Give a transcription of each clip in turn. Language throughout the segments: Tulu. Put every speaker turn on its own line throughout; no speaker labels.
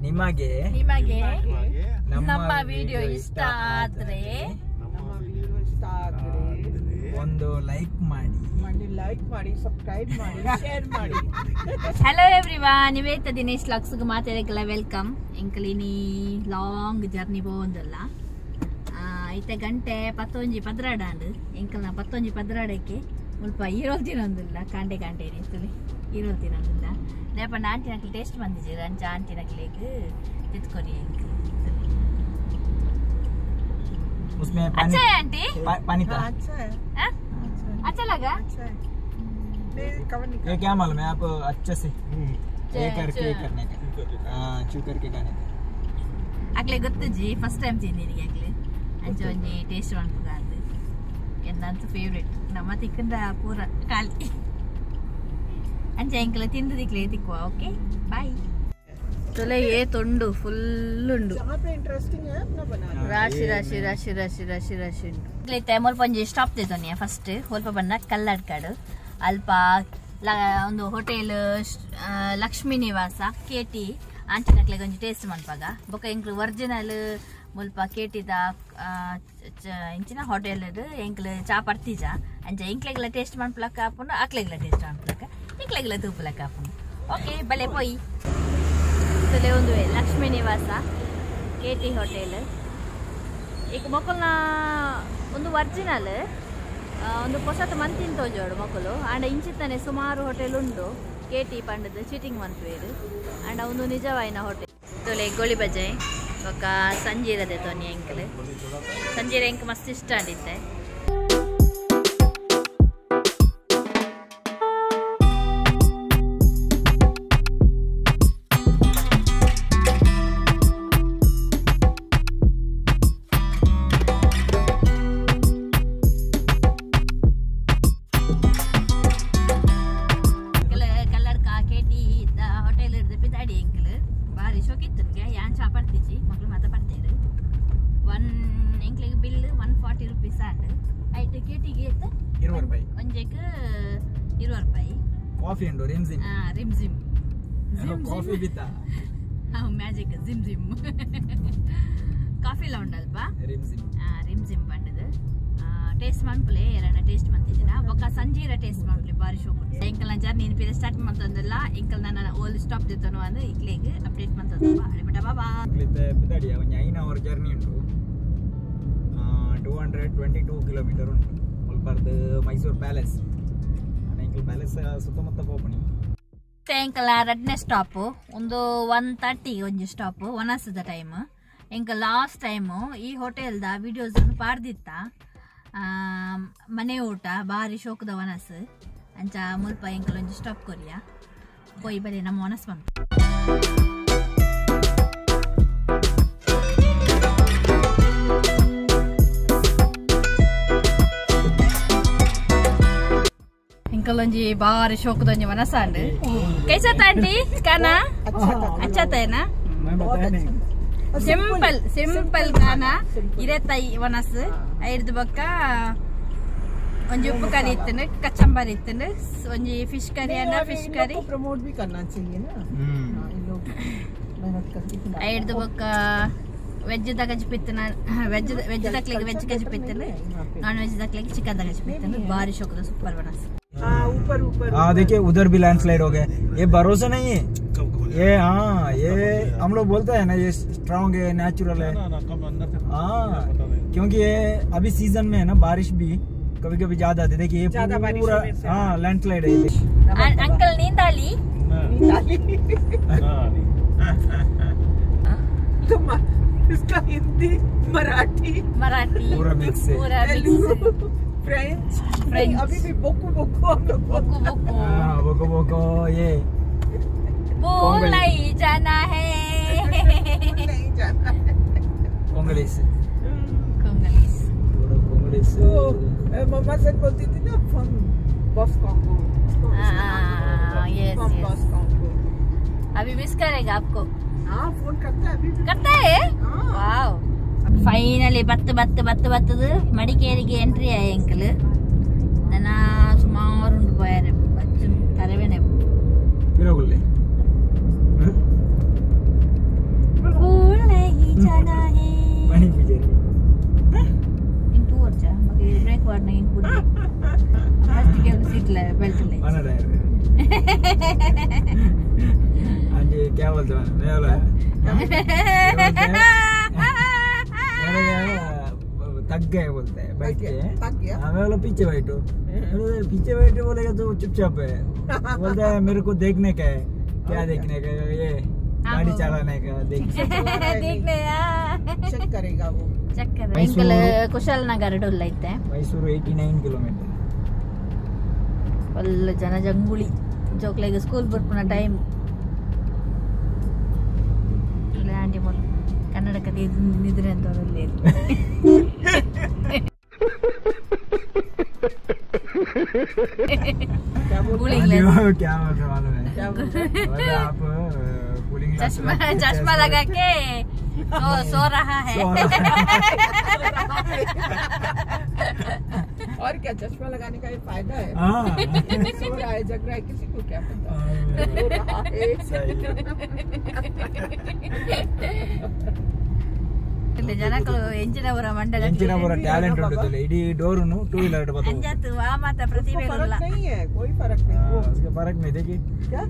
ನಿಮಗೆ
ನಿಮಗೆ ನಮ್ಮ ವಿಡಿಯೋ ಇಷ್ಟ ಆದ್ರೆ
ಒಂದು ಲೈಕ್ ಮಾಡಿ
ಲೈಕ್ ಮಾಡಿ ಸಬ್ಸ್ಕ್ರೈಬ್ ಮಾಡಿ ಶೇರ್ ಮಾಡಿ.
ಹಲೋ ಎವ್ರಿವನ್, ನಿವೇತ ದಿನೇಶ್ ಲಾಕ್ಸ್ಗೆ ಮಾತಾಡಕ್ಕೆಲ್ಲ welcome. ಎಂಕಲಿನಿ ಲಾಂಗ್ ಜರ್ನಿ ಪೋವೊಂದಲ್ಲ ಇತ್ತೆ ಗಂಟೆ 11:12 ಅಂಡ್ ಎಂಕಲ್ನ 11:12ಕ್ಕೆ ಮುಲ್ಪ ಈರೋಲ್ ತಿನ್ನೊಂದಿಲ್ಲ ಕಾಂಡೆ ಕಾಂಡೆ ಇರ್ತದೆ ಈರೋಲ್ ತಿನ್ನೊಂದಿಲ್ಲ ಲೇಪಂಡ ಆಂಟಿ ನಕ್ಲಿ ಟೇಸ್ಟ್ ಬಂದಿದ್ದೀರ ಅಂಚ ಆಂಟಿ ನಕ್ಲಿಗೆ ತಿತ್ಕೊರಿ ಎಂಕ್.
उसमें पानी
अच्छा है आंटी?
पानी था।
अच्छा है।
हाँ? अच्छा लगा?
अच्छा है। नहीं कवर निकाल।
ये क्या मालूम है आप अच्छे से ये करके करने का, हां चू करके खाने का।
ಅಗ್ಲೆ ಗೊತ್ತುಜಿ ಫಸ್ಟ್ ಟೈಮ್ ತಿಂದಿನಿ ಅಗ್ಲೆ ಅಂಚ ಒಂಜಿ ಟೇಸ್ಟ್ ಮನ್ಪುಗಾಂದ್ ಎಂದಂತ ಫೇವ್ರೇಟ್ ನಮ್ಮ ತಿಕ್ಕಂದ ಪೂರ ಖಾಲಿ ಅಂಚ ಎಂಕಲ ತಿಂದು ದಿಕ್ಲೆ ತಿಕ್ಕುವ. Okay bye. ತೊಲೆ ಏ ತೊಂಡು ಫುಲ್ ಉಂಡು.
जहाँ पे इंटरेस्टिंग है अपना बना
ರಾಶಿ ರಾಶಿ ರಾಶಿ ರಾಶಿ ರಾಶಿ ರಾಶಿ ಉಂಟು. ಇತ್ತೆ ಮುಲ್ಪ ಒಂಜಿ ಸ್ಟಾಪ್ ತಿತ್ತೊನಿಯ ಫಸ್ಟ್ ಮುಲ್ಪ ಬಣ್ಣ ಕಲ್ಲಡ್ಕಾಡು ಅಲ್ಪ ಒಂದು ಹೋಟೆಲ್ ಲಕ್ಷ್ಮೀ ನಿವಾಸ ಕೇಟಿ ಆಂಟಿನಕ್ಲೆಗ್ ಒಂಜಿ ಟೇಸ್ಟ್ ಮನ್ಪಾಗ ಬೊಕ ಎಂಕ್ಲು ಒರಿಜಿನಲ್ ಮುಲ್ಪ ಕೇಟಿದ ಇಂಚಿನ ಹೋಟೆಲ್ ಎಂಕ್ಲು ಚಾ ಪರ್ತಿಜ ಅಂಚ ಎಂಕ್ಲೆಗ್ಲ ಟೇಸ್ಟ್ ಮನ್ಪಲಕ್ಕ ಆಪುಂಡು ಅಕ್ಲೆಗ್ಲ ಟೇಸ್ಟ್ ಮನ್ಪಲಕ್ಕ ಎಂಕ್ಲೆಗ್ಲ ತೂಪುಲಕ್ಕ ಆಪುಂಡು. ಓಕೆ ಬಲೆ ಪೋಯಿ. ತೊಲೆ ಒಂದು ಲಕ್ಷ್ಮೀ ನಿವಾಸ ಕೇಟಿ ಹೋಟೆಲ್ ಈಗ ಮೊಕಲ್ನ ಒಂದು ಒರಿಜಿನಲ್ ಒಂದು ಪೊಸತ್ ಮಂತಿನ ತೋಜೋಡು ಮೊಕಲು ಆಂಡ ಇಂಚಿತ್ತನೆ ಸುಮಾರು ಹೋಟೆಲ್ ಉಂಡು ಕೇಟಿ ಪಂಡದ ಚೀಟಿಂಗ್ ಮನ್ಪೇರು ಆಂಡ ಒಂದು ನಿಜವಾಯಿನ ಹೋಟೆಲ್. ತೊಲೆ ಗೋಳಿ ಬಜೆ ಬೊಕ್ಕ ಸಂಜೀರದೆ ತೋನಿ ಎಂಕಲ್ ಸಂಜೀರ ಎಂಕ್ ಮಸ್ತ್ ಇಷ್ಟ ಆಡಿತ್ತೆ. ಬಾರಿ ಶೋಕಿತ್ತನ್ಗೆ ಯಾನ್ ಚಾ ಪಡ್ತಿಜಿ ಮಕ್ಳು ಮಾತ ಪಡ್ತೇರು ಒನ್ ಎಂಕ್ಲೆಗ್ ಬಿಲ್ 140 ರುಪೀಸ್ ಆಂಡ್ ಐಟ್ ಕೇಟಿಗೆ ಎತ್ತ
20 ರೂಪಾಯಿ
ಒಂಜೆಕ್ 20 ರೂಪಾಯಿ.
ಕಾಫಿ ಉಂಡು ರಿಮ್ಜಿಮ್.
ಆ ರಿಮ್ಜಿಮ್ ಜಿಮ್
ಕಾಫಿ ಬಿತ್ತ
ಹಾ ಮ್ಯಾಜಿಕ್ ಜಿಮ್ ಜಿಮ್ ಕಾಫಿ ಲ ಉಂಡಲ್ಪ
ರಿಮ್ಜಿಮ್.
ಆ ರಿಮ್ಜಿಮ್ ಪಂಡದು ಟೇಸ್ಟ್ ಮನ್ಪುಲೆ ಎರಡ ಟೇಸ್ಟ್ ಮಂತಿಜಿನ ಬೊಕ್ಕ ಸಂಜೀರ ಟೇಸ್ಟ್ ಮನ್ಪುಲೆ ಬಾರಿ ಶೋಕು. ಎಂಕಲ್ನ ಜರ್ನಿ ಇನ್ಪಿರ ಸ್ಟಾರ್ಟ್ ಮಂತೊಂದಲ್ಲ ಎಂಕಲ್ ನನ್ನ ಓಲ್ ಸ್ಟಾಪ್ ದಿತ್ತನು ಅಂದ್ ಇಕ್ಲೆಗ್ ಅಪ್ಡೇಟ್ ಮಂತೊಂದು ಅಡಿಮಟ ಬಾಬಾ.
ಇತ್ತೆ ಪಿದಾಡಿಯ ಒಂಜಿ 5 ಅವರ್ ಜರ್ನಿ ಉಂಟು 222 ಕಿಲೋಮೀಟರ್ ಉಂಟು ಮುಲ್ಪರ್ದು ಮೈಸೂರು ಪ್ಯಾಲೇಸ್ ಎಂಕಲ್ ಪ್ಯಾಲೇಸ್ ಸುತ್ತಮುತ್ತ ಪೋಪಣಿ.
ಎಂಕಲ್ ರಡ್ನೇ ಸ್ಟಾಪ್ ಒಂದು 1:30 ಒಂಜಿ ಸ್ಟಾಪ್ ಒನಸದ ಟೈಮ್. ಎಂಕಲ್ ಲಾಸ್ಟ್ ಟೈಮು ಈ ಹೋಟೆಲ್ದ ವಿಡಿಯೋಸ್ ಪಾಡ್ದಿತ್ತ ಮನೆ ಊಟ ಬಾರಿ ಶೋಕದ ವನಸ್ ಅಂಚ ಮುಲ್ಪ ಎಂಕಲ್ ಒಂಜಿ ಸ್ಟಾಪ್ ಕೊರಿಯ ಪೋಯಿ ಬರೀ ನಮ್ಮ ವನಸ್ ಬಂತು. ಎಂಕಲ್ ಒಂಜಿ ಬಾರಿ ಶೋಕದ ಒಂಜಿ ವನಸ ಅಂಡ್ ಕೈಸಾ ಆಂಟಿ ಖಾನಾ ಅಚ್ಚಾ ತಾಯ್ನಾ ಸಿಂಪಲ್ ಸಿಂಪಲ್ ಖಾನಾ ಇರತ್ತೈ ವನಸ್ ಐರ್ದು ಬೊಕ್ಕ ಒಂಜಿ ಉಪ್ಪು ಕರಿ ಇತ್ತನು ಕಚಂಬರ್ ಇತ್ತನು ಒಂಜಿ ಫಿಶ್ ಕರಿ ಅನ್ನ ಫಿಶ್ ಕರಿ
प्रमोट भी करना चाहिए ना. इन लोग मेहनत करके
ಐರ್ದು ಬೊಕ್ಕ ವೆಜ್ the ಗಜ್ಪಿತ್ತನ ವೆಜ್ ವೆಜ್ ದಕ್ಲೆಗ್ ವೆಜ್ ಗಜ್ಪಿತ್ತನು ನಾನ್ ವೆಜ್ ದಕ್ಲೆಗ್ ಚಿಕನ್ the ಗಜ್ಪಿತ್ತನು ಬಾರಿ ಶೋಕದ ಸೂಪರ್ ವನಸ್.
हां ऊपर ऊपर
हां देखिए उधर भी लैंडस्लाइड हो गया. ये भरोसा नहीं है ये. हाँ ये हम लोग बोलते हैं ना ये स्ट्रांग है नेचुरल है.
ना ना कम अंदर से
हाँ क्योंकि ये अभी सीजन में है ना बारिश भी कभी कभी ज्यादा आती है. देखिए ये पूरा हाँ लैंडस्लाइड है ये.
अंकल नींद आली
ना नहीं
तो इसका हिंदी मराठी
मराठी
पूरा मिक्स है
पूरा मिक्स
फ्रेंच
फ्रेंच
अभी भी बोकू बोकू हम लोग
बोकू बोकू
हाँ बोको बोको ये
भूल नहीं जाना है
नहीं जाना है
कोंगलीस
कोंगलीस
पूरा कोंगलीस.
वो मम्मा सर बोलती थी ना from boss Congo.
Yes
boss Congo
अभी मिस करेगा आपको.
हाँ फोन करता है अभी भी
करता है. वाओ ಫೈನಲಿ ಬತ್ತು ಬತ್ತು ಬತ್ತು ಬತ್ತದು ಮಡಿಕೇರಿಗೆ ಎಂಟ್ರಿ ಆಯ್ ಅಂಕಲ್. ನನ್ನ ಸುಮಾರು ಉಂಡು ಪೋಯಾರೆ ತರವೇನೆ
ಪಿರಗುಲ್ಲೆ.
जाना है
ಮಣಿ ಪೂಜಾರಿ
ಇನ್ ಟೂ ವರ್ಷ ಮಗ ಬ್ರೇಕ್ ವಾರ್ನ ಇನ್ ಪುಡಿ ಫಸ್ಟ್ ಗೆ ಸೀಟ್ ಬೆಲ್ಟ್ ಇಲ್ಲ
ಮನಡ आंटी क्या बोलते हैं मैं बोला थक गए बोलते हैं बैठ के।
थक गया?
हाँ, मैं बोला पीछे बैठो। बोले, पीछे बैठे बोलेगा तो चुपचाप है। बोलता है मेरे को देखने का है। क्या देखने का है? ये गाड़ी चलाने का देख
देखने
चेक करेगा वो।
ಚಕ್ಕರ್ ಎಂಕಲ್ ಕುಶಲ್ ನಗರ ಡೊಲ್ಲ ಐತೆ।
ಮೈಸೂರು 89 ಕಿಲೋಮೀಟರ್।
ಫುಲ್ ಜನ ಜಂಗುಳಿ ಜೋಕ್ಲೆಗ್ ಸ್ಕೂಲ್ ಬರ್ಪುನ ಟೈಮ್ ಆಂಟಿ ಮೊಲ ಕನ್ನಡಕ ನಿದ್ರೆ ಅಂತ ಅಲ್ಲಿ।
आंटी, वो क्या बोल रहे मालूम है?
क्या बोल रहे?
बोले आप कूलिंग ग्लास
चश्मा चश्मा लगा के सो रहा है।
सो रहा है।
और क्या, चश्मा लगाने का ये फायदा है।
हाँ।
सो रहा है, जग रहा है, किसी को क्या पता। सो रहा है।
सही है।
ಇಲ್ಲಿ ಜನಗಳು ಎಂಜಿನವರ ಮಂಡಲ
ಎಂಚಿನವರ ಟ್ಯಾಲೆಂಟ್ ಉಂಟು ಇಡೀ ಡೋರುನು ಟೂ ವೀಲರ್ ಬರ್ತದೆ।
ಅಂಜಾತು ಆ ಮಾತ
उसको
ಪ್ರತಿಭೆ
फर्क
ಇಲ್ಲ।
नहीं है, कोई फर्क नहीं। वो
उसका फर्क नहीं देखी
क्या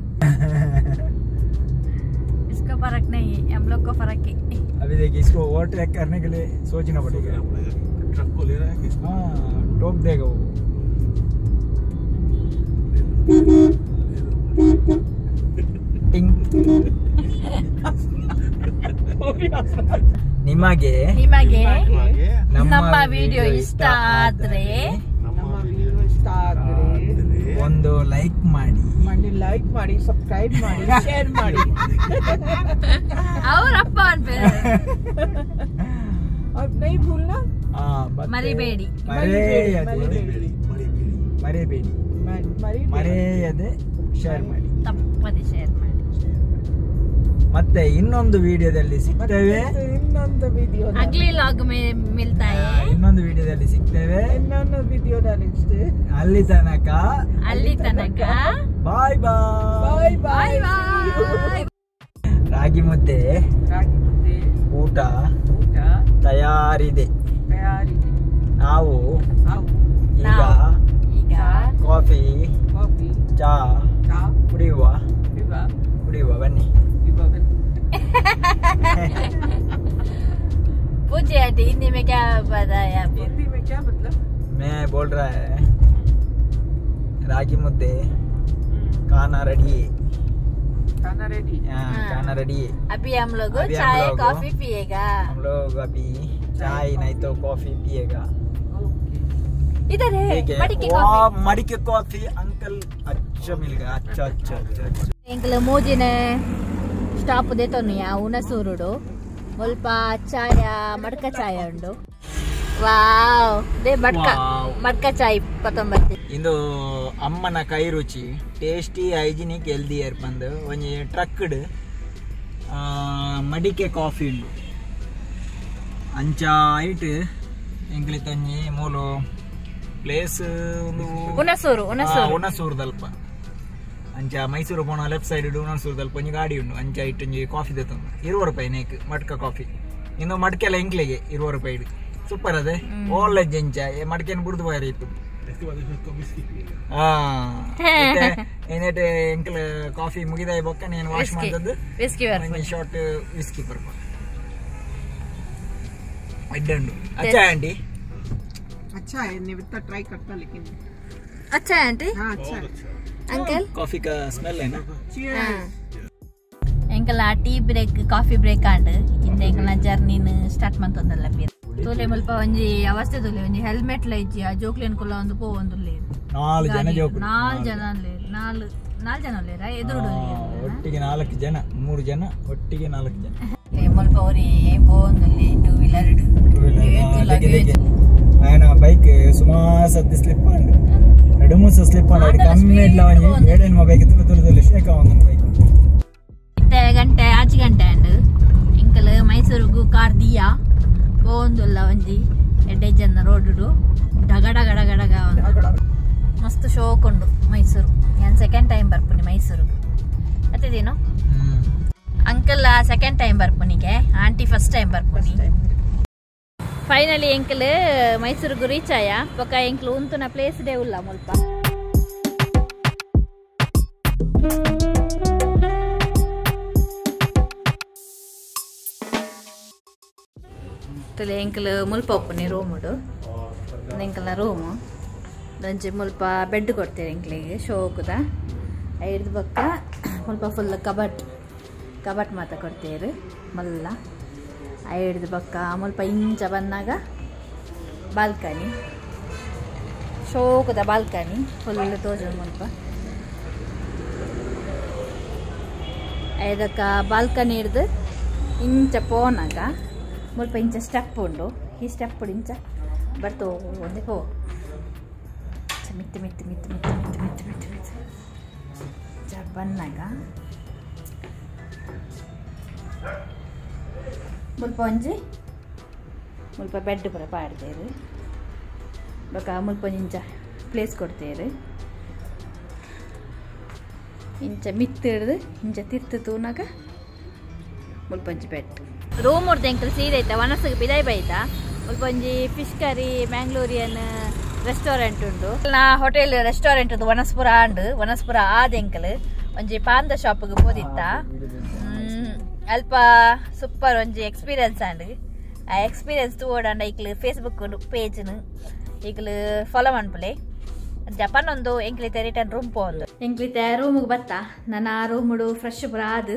इसको फर्क नहीं है, हम लोग को फर्क है।
अभी देखिए इसको ओवरटेक करने के लिए सोचना पड़ेगा।
ट्रक को ले रहा है किसको?
हाँ टोक देगा वो। टिंग। ನಿಮಗೆ
ನಿಮಗೆ
ನಮ್ಮ
ನಮ್ಮ ವಿಡಿಯೋ ಇಷ್ಟ ಆದ್ರೆ
ನಮ್ಮ ವಿಡಿಯೋ ಇಷ್ಟ ಆದ್ರೆ
ಒಂದು ಲೈಕ್ ಮಾಡಿ,
ಲೈಕ್ ಮಾಡಿ, ಸಬ್ಸ್ಕ್ರೈಬ್ ಮಾಡಿ, ಶೇರ್ ಮಾಡಿ।
ಅವರಪ್ಪ ಅನ್ಪೇರು
और नहीं भूलना।
ಮರಿಬೇಡಿ.
ಮರೆಯದೆ ಮರಿಬೇಡಿ, ಮರೆಯದೆ ಶೇರ್ ಮಾಡಿ,
ತಪ್ಪದೆ ಶೇರ್ ಮಾಡಿ।
ಮತ್ತೆ ಇನ್ನೊಂದು ವಿಡಿಯೋದಲ್ಲಿ ಸಿಗ್ತೇವೆ।
ಇನ್ನೊಂದು ವಿಡಿಯೋ
ಅಗ್ಲಿ ಲಾಗ್ ಮಿಲ್ತಾ ಹೈ।
ಇನ್ನೊಂದು ವಿಡಿಯೋದಲ್ಲಿ ಸಿಗ್ತೇವೆ।
ಇನ್ನೊಂದು ವಿಡಿಯೋದಲ್ಲಿ
ಅಲ್ಲಿ ತನಕ
ಅಲ್ಲಿ ತನಕ
bye bye
bye bye.
Bye.
Ragi mudde
ರಾಗಿ ಮುದ್ದೆ
ಊಟ
ಊಟ
ತಯಾರಿದೆ
ತಯಾರಿದೆ।
ನಾವು ಈಗ
ಈಗ
ಕಾಫಿ
ಕಾಫಿ
ಚಾ
ಚಾ
ಕುಡಿಯುವ ಕುಡಿಯುವ ಬನ್ನಿ।
पूछे आंटी हिंदी में क्या बताया आपको?
हिंदी में क्या मतलब?
मैं बोल रहा है रागी मुद्दे खाना रेडी है।
खाना रेडी?
हाँ, खाना रेडी है।
अभी हम लोग चाय कॉफी पिएगा।
हम लोग अभी चाय नहीं तो कॉफी पिएगा।
इधर है मडिके कॉफी।
मडिके कॉफी अंकल अच्छा मिल गया। अच्छा अच्छा अच्छा।
अंकल मोजिने ಸ್ಟಾಪ್ ದೇತೊನ್ನಿಯ ಹುಣಸೂರುಡು ಮುಲ್ಪ ಚಾಯ ಮಡ್ಕ ಚಾಯ ಉಂಡು। ವಾವ್ they ಮಡ್ಕ ಮಡ್ಕ ಚಾಯ್ ಪತ್ತೊಂಬತ್ತು।
ಇಂದು ಅಮ್ಮನ ಕೈ ರುಚಿ ಟೇಸ್ಟಿ ಹೈಜಿನಿಕ್ ಹೆಲ್ದಿ ಏರ್ಪಂದು ಒಂಜಿ ಟ್ರಕ್ಡ್ ಮಡಿಕೆ ಕಾಫಿ ಉಂಡು ಅಂಚ ಐಟ್ ಎಂಕ್ಲಿತ್ತೊಂಜಿ ಮೂಲು ಪ್ಲೇಸ್ ಒಂದು
ಹುಣಸೂರು ಹುಣಸೂರು
ಹುಣಸೂರುದಲ್ಪ ಅಂಚ ಮೈಸೂರು ಪೋಣ ಲೆಫ್ಟ್ ಸೈಡ್ ಹುಣಸೂರು ದಲ್ಪ ಒಂಜಿ ಗಾಡಿ ಉಂಡು ಅಂಚ ಇಟ್ಟೊಂಜಿ ಕಾಫಿ ದೆತ್ತೊಂದು 20 ರೂಪಾಯಿ ನೇಕ್ ಮಡ್ಕ ಕಾಫಿ ಇಂದು ಮಡ್ಕೆಲ್ಲ ಎಂಕ್ಲೆಗೆ 20 ರೂಪಾಯಿ ಸೂಪರ್ ಅದೇ ಓಲ್ಡ್ ಅಂಚ ಮಡ್ಕೆನ್ ಬುಡ್ದು ಪೋಯರೆ ಇಪ್ಪು ಏನೇಟೆ ಎಂಕ್ಲ ಕಾಫಿ ಮುಗಿದಾಯಿ ಬೊಕ್ಕ ನೇನು ವಾಶ್ ಮಾಡ್ತದ್ದು ಒಂಜಿ ಶಾರ್ಟ್ ವಿಸ್ಕಿ ಬರ್ಪ ಎಡ್ಡೆ ಉಂಡು। अच्छा आंटी
अच्छा है निविता ट्राई करता लेकिन
अच्छा है आंटी।
हाँ अच्छा है
अंकल
कॉफी का स्मेल है ना।
ಎಂಕಲ ಟೀ ಬ್ರೇಕ್ ಕಾಫಿ ಬ್ರೇಕ್ ಆಂಡ್ ಇಂದ ಎಂಕಲ್ನ ಜರ್ನಿನ ಸ್ಟಾರ್ಟ್ ಮಂತೊಂದಲ್ಲ ಪೀರ್ ತೋಲೆ ಮುಲ್ಪ ಒಂಜಿ ಅವಸ್ಥೆ ತೋಲೆ ಒಂಜಿ ಹೆಲ್ಮೆಟ್ ಲ ಇಜ್ಜಿ ಆ ಜೋಕ್ಲೆನ್ ಕುಲ್ಲ ಒಂದು ಪೋವೊಂದುಲ್ಲೆ
ನಾಲ್ ಜನ ಜೋಕ್ಲು
ನಾಲ್ ಜನ ಉಲ್ಲೆರ್ ನಾಲ್ ನಾಲ್ ಜನ ಉಲ್ಲೆರ ಎದುರುಡು
ಒಟ್ಟಿಗೆ 4 ಜನ 3 ಜನ ಒಟ್ಟಿಗೆ 4 ಜನ
ಮುಲ್ಪ ಒರಿ ಪೋವೊಂದುಲ್ಲೆ ಟೂ ವೀಲರ್
ಆಯನ ಬೈಕ್ ಸುಮಾರು ಸತಿ ಸ್ಲಿಪ್ ಆಂಡ್ ಎರಡು ಮೂರು ಸ್ಲಿಪ್ ಆಂಡ್ ಕಮ್ಮಿ ಇಡ್ಲ ಒಂಜಿ ಏಳೇನು ಬೈಕ್ ತುಳು ತುಳು ತುಳು ಶೇಕ್ ಆವಂದು ಬೈಕ್
ಇತ್ತೆ ಗಂಟೆ ಆಚೆ ಗಂಟೆ ಆಂಡ್ ಎಂಕಲ್ ಮೈಸೂರುಗು ಕಾರ್ ದಿಯಾ ಪೋವೊಂದುಲ್ಲ ಒಂಜಿ ಎಡ್ಡೆ ಜನ ರೋಡುಡು ಡಗ ಡಗ ಡಗ ಡಗ ಮಸ್ತ್ ಶೋಕ್ ಉಂಡು ಮೈಸೂರು. ನಾನು ಸೆಕೆಂಡ್ ಟೈಮ್ ಬರ್ಪುನಿ ಮೈಸೂರುಗು ಅತ್ತದೇನು. Uncle second time ಬರ್ಪುನಿಗೆ aunty first time ಬರ್ಪುನಿ. Finally ಎಂಕಲ್ ಮೈಸೂರಿಗೆ ರೀಚ್ ಆಯ ಬೊಕ ಎಂಕ್ಲು ಉಂತುನ ಪ್ಲೇಸ್ ಡೇ ಉಲ್ಲ ಮುಲ್ಪ. ಎಂಕಲ್ ಮುಲ್ಪ ಉಪ್ಪುನಿ ರೂಮುಡು ಎಂಕಲ್ನ ರೂಮು ಒಂಜಿ ಮುಲ್ಪ ಬೆಡ್ ಕೊಡ್ತೀರಿ ಎಂಕ್ಲಿಗೆ ಶೋಕುದ ಐದು ಬೊಕ್ಕ ಮುಲ್ಪ ಫುಲ್ ಕಬಟ್ ಕಬಟ್ ಮಾತ ಕೊಡ್ತೀರಿ ಮಲ್ಲ ಐದು ಬೊಕ್ಕ ಮುಲ್ಪ ಇಂಚ ಬಂದಾಗ ಬಾಲ್ಕನಿ ಶೋಕುದ ಬಾಲ್ಕನಿ ಫುಲ್ ತೋಜು ಮುಲ್ಪ ಐದಕ್ಕ ಬಾಲ್ಕನಿ ಹಿಡ್ದು ಇಂಚ ಪೋನಾಗ ಮುಲ್ಪ ಇಂಚ ಸ್ಟೆಪ್ ಉಂಡು ಈ ಸ್ಟೆಪ್ ಇಂಚ ಬರ್ತೋ ಒಂದೇ ಹೋ ಮಿತ್ತು ಮಿತ್ತು ಮಿತ್ತು ಮಿತ್ತು ಮಿತ್ತು ಮಿತ್ತು ಮಿತ್ತು ಮಿತ್ತು ಇಂಚ ಬಂದಾಗ ಮುಲ್ಪ ಒಂಜಿ ಮುಲ್ಪ ಬೆಡ್ ಪೂರ ಪಾಡ್ತೇರು ಬೊಕ ಮುಲ್ಪ ಇಂಚ ಪ್ಲೇಸ್ ಕೊಡ್ತೇರು ಇಂಚ ಮಿತ್ತು ಹಿಡ್ದು ಇಂಚ ತಿರ್ತು ತೂನಾಗ ಮುಲ್ಪ ಒಂಜಿ ಬೆಡ್ ರೂಮ್ ಉರ್ದು ಎಂಕಲ್ ಸೀದ ಐತ ವನಸ್ಸಿಗೆ ಬಿದಾಯ್ ಬೈತ ಮುಲ್ಪ ಒಂಜಿ ಫಿಶ್ ಕರಿ ಮ್ಯಾಂಗ್ಳೂರಿಯನ್ ರೆಸ್ಟೋರೆಂಟ್ ಉಂಡು ನಾ ಹೋಟೆಲ್ ರೆಸ್ಟೋರೆಂಟ್ ವನಸ್ಪುರ ಆಂಡ್ ವನಸ್ಪುರ ಆದ ಎಂಕಲ್ ಒಂಜಿ ಪಾಂದ ಶಾಪ್ಗೆ ಪೋದಿತ್ತ ಅಲ್ಪ ಸೂಪರ್ ಒಂಜಿ ಎಕ್ಸ್ಪೀರಿಯನ್ಸ್ ಆಂಡ್ ಆ ಎಕ್ಸ್ಪೀರಿಯನ್ಸ್ ತೂವೊಡಂಡ ಇಕ್ಲು ಫೇಸ್ಬುಕ್ ಪೇಜ್ನು ಈಗಲು ಫಾಲೋ ಮನ್ಪುಲೆ ಜಪಾನ್ ಒಂದು ಎಂಕ್ಲಿತೆ ರಿಟರ್ನ್ ರೂಮ್ ಪೋಂದು ಎಂಕ್ಲಿತೆ ರೂಮಿಗೆ ಬತ್ತ ನನ್ನ ಆ ರೂಮುಡು ಫ್ರೆಶ್ ಪೂರ ಆದ್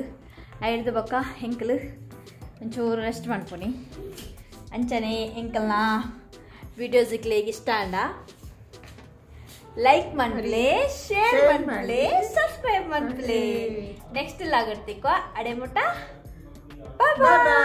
ಐಡ್ದು ಬೊಕ್ಕ ಎಂಕ್ಲು ಒಂಚೂರು ರೆಸ್ಟ್ ಮನ್ಪುನಿ ಅಂಚನೆ ಎಂಕಲ್ನ ವಿಡಿಯೋಸ್ ಇಕ್ಲೆಗ್ ಇಷ್ಟ ಅಂಡ ಲೈಕ್ ಮನ್ಪುಲೆ ಶೇರ್ ಮನ್ಪುಲೆ ಸಬ್ಸ್ಕ್ರೈಬ್ ಮನ್ಪುಲೆ ನೆಕ್ಸ್ಟ್ ಲಾಗರ್ತಿಕ್ವ ಅಡೆ ಮುಟ್ಟ ಬಾಯ್.